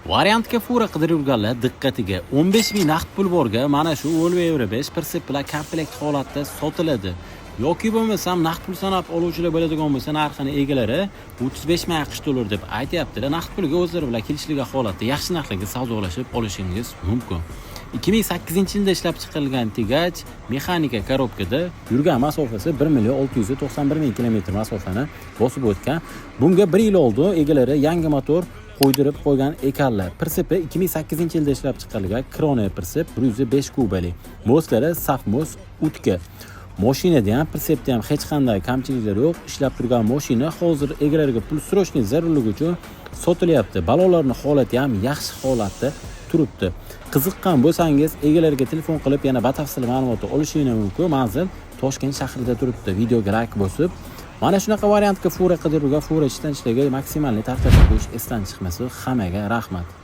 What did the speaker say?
Variantga fura qidirib yurganlar diqqatiga, 15 ming naqd pul borga mana shu Volvo Euro 5 прицеп bilan komplekt holatda sotiladi. Yoki bo'lmasam naqd pul sanab oluvchilar bo'ladigan bo'lsa, narxini egalari 35 ming AQSh dollar deb aytyaptilar. Naqd pulga o'zlari bilan kelishilgan holatda yaxshi narxlarga savdolashib olishingiz mumkin. 2008-yilda ishlab chiqarilgan тягач, mexanika коробка da, yurgan masofasi 1 million 691 ming kilometr masofani bosib o'tgan. Bunga 1 yil oldin egalari yangi motor qo'ydirib qo'ygan ekanlar. Прицеп i 2008-yilda ishlab chiqarilgan Krone прицеп, 105 kubali. Мост lari saf мост, уткой. Mashinada ham, прицеп da ham hech qanday kamchiliklar yo'q. Ishlab turgan mashina hozir egalariga pul срочный zarurligi uchun sotilyapti. Ballonlarning holati ham yaxshi holatda turibdi. Qiziqqan bo'lsangiz, egalariga telefon qilib, yana batafsil ma'lumot olishingiz mumkin. Manzil Toshkent shahrida turibdi. Videoga like bosib, mana shunaqa variantga fura qidiruvga, fura ishdan ishlaga maksimalniy tarqatib qo'yish esdan chiqmasin. Hammaga rahmat.